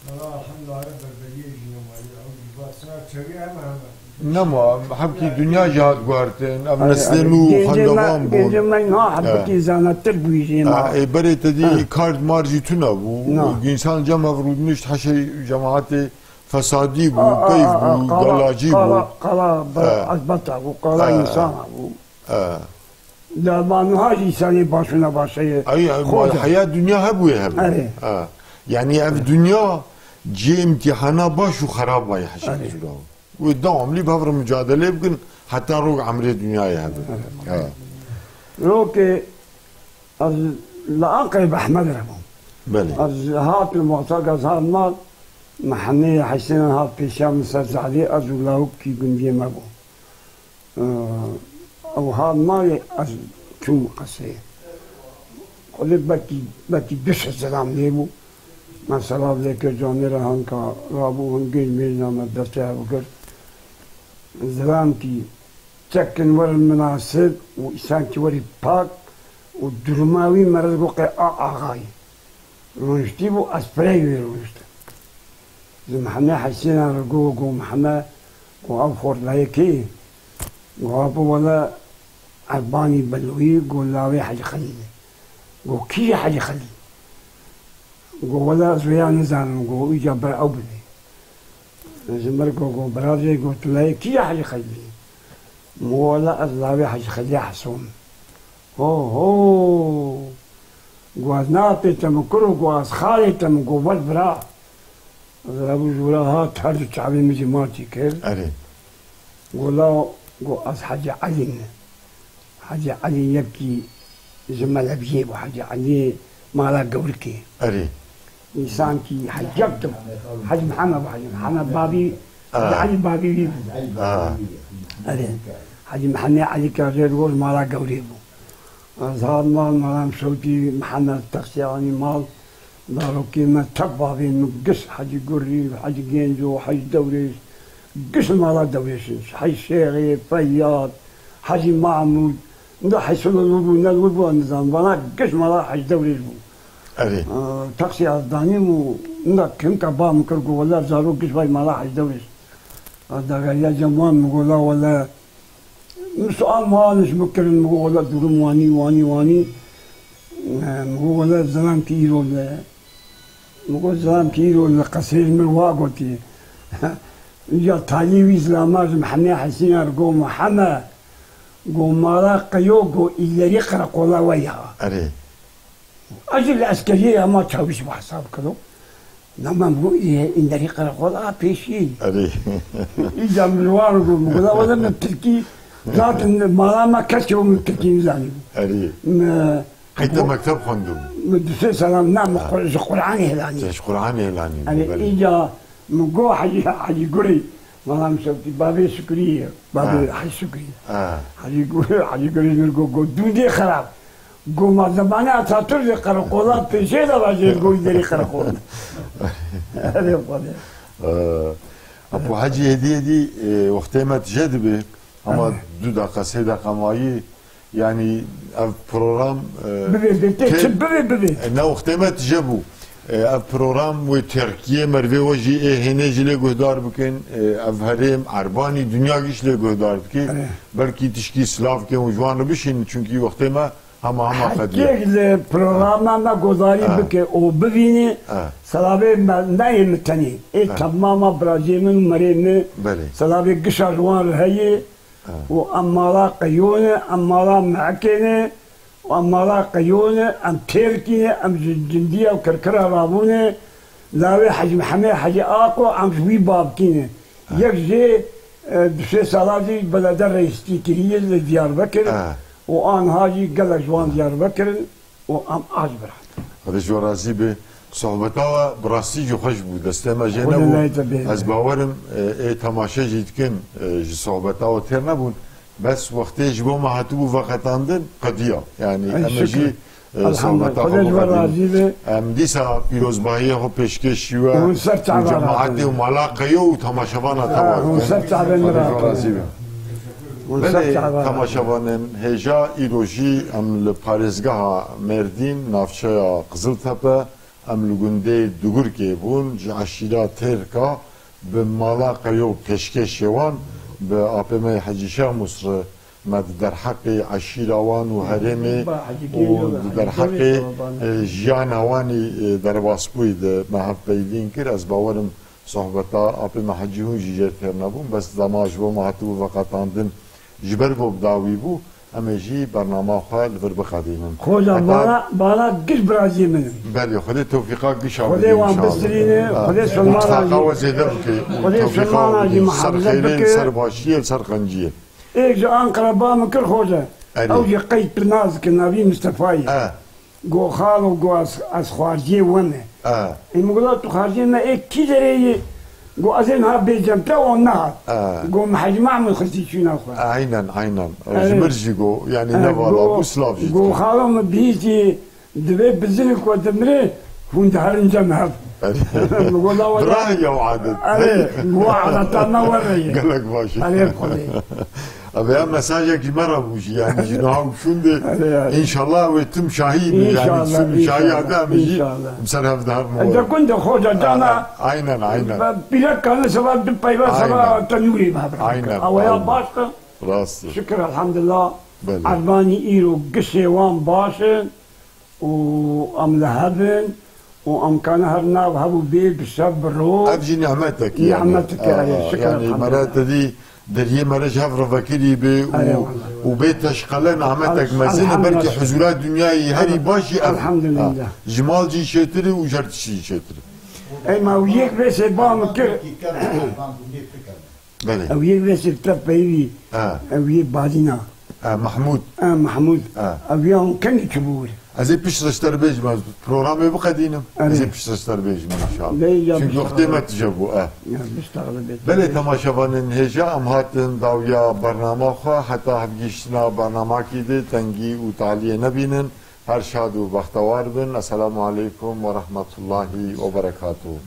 Wala elhamdulillah, berberiyê jî nema, ew jî va sira çewî heme heme. Nema, hemkî dinya jî hat guhertin, ev Ay, neslê ay, nû gêncê me, xwendevan bûn. gêncê me niha Ha. hebekî zanatir bûyî jê Ha, ma. ê berê te dî Ha. kard mar jî tune bû. Na. Însan cem ev rûdinişt heşê cemaetê fesadî bû, A, a, peyv a, a, bû, qala, galacî qala, bû. qala, Ha. ezbeta bû, qala Ha. însana bû. Ha. Dermanha jî serê baş û nebaşeyê Ay, ay, xwe de. Heya dinya hebûye hebû. Erê. Ha. Yani ev dinya cihê imtîhana baş û xerab mayî heşê Erê. Zûra. Wê dewamlî bi hev re mucadelê bikin heta rok emrê dinyayê hebin. Erê. Ha. Rokê ez li Anqerê bi Ehmed re bûm. Belê. Ez hatim wexta ez hat mal, Mehemê Hesên hat pêşiya min ser zalê, ez û lawikî gundiyê me bû. Ew hat malê ez çûm qeseyê. Xwedê belkî, belkî du sed zilam lê bû. Me selav lê kir, canê re hanka rabû, hingêj mêjna me destê hev girt. Zilamkî çekin werin minasib û îsankî werî pak û duruma wî me re digot qey a axayî. Rûniştî bû, ez pirey wê rûniştim. Ji Mihemê Hesêna re got, got, Miheme, got, ev xortlayê kê ye? Got, Apo, wele Erbanî Belwî, got, lawê Hecî Xelîl e. Got, kî ye Hecî Xelîl? Got, wele ez wêya nizanim, got, îca bir ew bibê. Ji mir got, got, biravê, got, tu lawê kî ye Hecî Xelîlê? Min got, wele ez lawê Hecî Xelîlê Heso me. Ho, ho! Got, ez ne apê te me, kuro, got, ez xalê te me, got, wer bira. Ez rabû jûra hat, her du çavê min jî matî kir. Erê. Got, la, got, ez Hecî Elî me. Hecî Elî yekî ji Melebiyê bû, Hecî Elî mala Gewrikê. Erê. Însankî heceb tim. Hecî Mihemed bû, Hecî Mihemed babî, Hecî Ah. Elî babî wî bû. Ah. Erê. Hecî Mihemed Elî ke rê roj mala Gewrê bû. Ez hat mal, mala em şewtî, Mihemed texsî anî mal. Zarokê me tev bavên min giş Hecî Gurî, Hecî Gênco, Hecî Dewrêş, giş mala Dewrêş in. Hecî Şêxê, Feyyad, Hecî Mahmûd, inda Hecî Solo bû, ne bû, ez nizanim. Vana giş mala Hecî Dewrêş bû. Erê. Aa, texsî ez danîm û inda kimka ba min kir, got, wele zarok giş vay mala Hecî Dewrêş. Ez dageriya cem wan, min got, la wele Min sual mual ji min kirin, min got, wele durum wanî, wanî, wanî. Min got, wele zilamkî îro li, min got, zilamkî îro li qesrê ji min wa gotî. Îca talî wî zilama ji Mihemê Hesîna re got, Miheme, got, mala qeyo, got, îlerî qereqola we ya. Erê. Ez jî li eskeriyê hema çawîş bi hesab kiro. Nama min got, î-, îlerî qereqola pêşî. Erê. Îca min ji wan re got, min got, la wele min tirkî, zaten mala me kes çi min tirkî nizanî. Erê. Me Qey te mekteb xwendibû? Min du sê salan, na, min Ha. Qur-, ji Qur'anê hilanî. Te ji Qur'anê hilanî, Erê, belê. Îca min got Hecî, Hecî Gurî, mala min şewtî, bavê Şukrî ye, bavê Ha. Hecî Şukrî ye. Ha. Hecî Gurî, Hecî Gurî min got, got, dûndê xerab. Got, ma zemanê Atatürk de qereqola pêşê de vajê, got, derî qereqol. Erê, xwedê. Ee, Apo Hecî, hêdî hêdî, e, wextê me tije dibe. Ama Erê. Du deqa, sê deqa mayî, yanî ev program, e, Bibê, bê, tê tê-, çi bibê, bibê. E, ne wextê me tije bû. E, ev program wê Tirkiyê mervê we jî ê hênê jî lê guhdar bikin. E, ev herêm, Erbanî, dinya giş lê guhdar dike. Erê. Belkî tişkî silav ke hûn ji wan re bişînin, çunkî wextê me hema hema qediya. Hekêk li programa me guhdarî Ha. bike û bivînî, Ha. Selavê me neyê min tenê. Ê Ha. temama birajê min û merê min. Belê. Selavê gişa ji wan re heye. Ha. Û em mala qeyo ne, em mala mehekê ne, û em mala qeyo ne, em têrkî ne, em ji cindiya û kirkira rabûne, lawê Hecî Mihemê Hecî Aqo, em ji wî babkî ne. Ha. Yek jê, e, du sê sala jî belede reîstî kiriye li Diyarbekir Ha. û anha jî gelek ji wan Diyarbekir in. û em aş biratin. Xwedê ji we razî be. Sohbeta we bi rastî jî xweş bû. Destê me jê Xwedê nebû. Nayê te bê. Ez bawerim, e, ê temaşe jî dikin, e, ji sohbeta we têr nebûn. Bes wextê ji bo me hatibû veqetandin, qediya. Yanî Ey, em ê şikir. Jî, e, Elhamdülillah. Sohbeta Xwedê xwe ji we biqedînin. Razî be. Em dîsa pîrozbahiyê xwe pêşkêşî we Hûn ser û çava cemaetê rahatibin. Û mala qeyo û temaşevana Ha, te hûn ser çavên Xwedê ji we razî be. Hûn ser Belê, çava temaşevanên hêja, îro jî em li parêzgeha Mêrdîn, navçeya Qiziltepe, em li gundê Dugurkê bûn, ji eşîra Têrka bi mala qeyo pêşkêşê wan, bi apê me Hecî Şemus re me di derheqê eşîra wan û herêmê û di derheqê, e, jiyana wanî, e, derbasbûyî de me hevpeyvîn kir. Ez bawerim Sohbeta apê me Hecî hûn jî jê têr nebûn, bes dema ji bo me hatibû veqetandin, ji ber ku bi dawî bû, em ê jî bernama xwe li vir biqedînin. Xoca Heta bana, bana giş birazî min in. Belê, Xwedê tewfîqa gişa Xwedê bide wan inşallah. Bistirîne, Ha. Xwedê Sulmana Îtfaka jî, we zêde bike û Xwedê tewfîqa Sulmana we jî bide. Ser mihafeze xeyrê, bike. Ser başiyê, ser xenciyê. Êk ji Anqara ba min kir xoca. Erê. Ew jî qeyd pir nazik e, navî Mistefayê. E. Go xalo, go ez, ez xwarziyê we me. E. Ê min go, tu xwarziyê me ê kî derê yî? Go ez ê niha bêcem te, o nehat. E. Go min Hecî Mahmud xistî çûna xwe. Aynen, aynen. E, ji mir jî go, yanî e, ne vala go, bû, silav jî go dike. Xalo min bihîstî, divê bizin ku dimire, hûn diherin cem hev. Erê. Min go, la wela. Bira ya adet. Erê, go adeta me were ye. Gelek baş e. Erê, Xwedê. Ev ya mesajek ji me re bû jî, yanî ji niha û şûndê. Erê, erê. Înşallah wê tim şahî be, yanî İnşallah, tim şahî inşallah, hate em jî inşallah. Bi ser hev de hev E, de gund e, xoca cana. A, aynen, aynen. Pîrek kane seba du peyva seba Aynen. Tenûrê me bira. Aynen, Awaya aynen. Baş e. Rast e. Şükür, elhamdülillah. Belê. Erbanî îro gişê wan baş e. û em li hev in û em kane her nav hev û bê bi şev bi roj. Ev jî nîmetek e, yanî. Nîmetek e, erê, şikir, yanî, elhamdülillah. Mere te dî deriyê mere ji hev re vekirî be û, Erê, wela. Û bê teşqele nîmetek mezin e, belkî elhamdülillah. Huzura dinyayê herî baş jî ev. Elhamdülillah. Ha, ji mal jî çêtir e û ji her tiştî jî çêtir e. Ey ma û yek vê sê ba min kir. Belê. Ew yê vê sifte peyvî. Ha. Ew yê balîna. Ha, Mahmûd. Ha, Mahmûd. Ha. Ew ya hûn kenî çi bû wir? Ez ê pişt re ji te re bêjim, ez programê biqedînim. Erê. Ez ê pişt re ji te re bêjim, înşallah. Lê ya Çünkü bişt wextê re. Me tije bû, eh. Ya bişt re bêjim. Belê, temaşevanên hêja, em hatin dawiya bernama xwe, heta hevgihiştina bernamakî de tengî û taliyê nebînin. Her şad û bextewar bin. Esselamu aleykum ve rahmetullahi ve berekatuhu.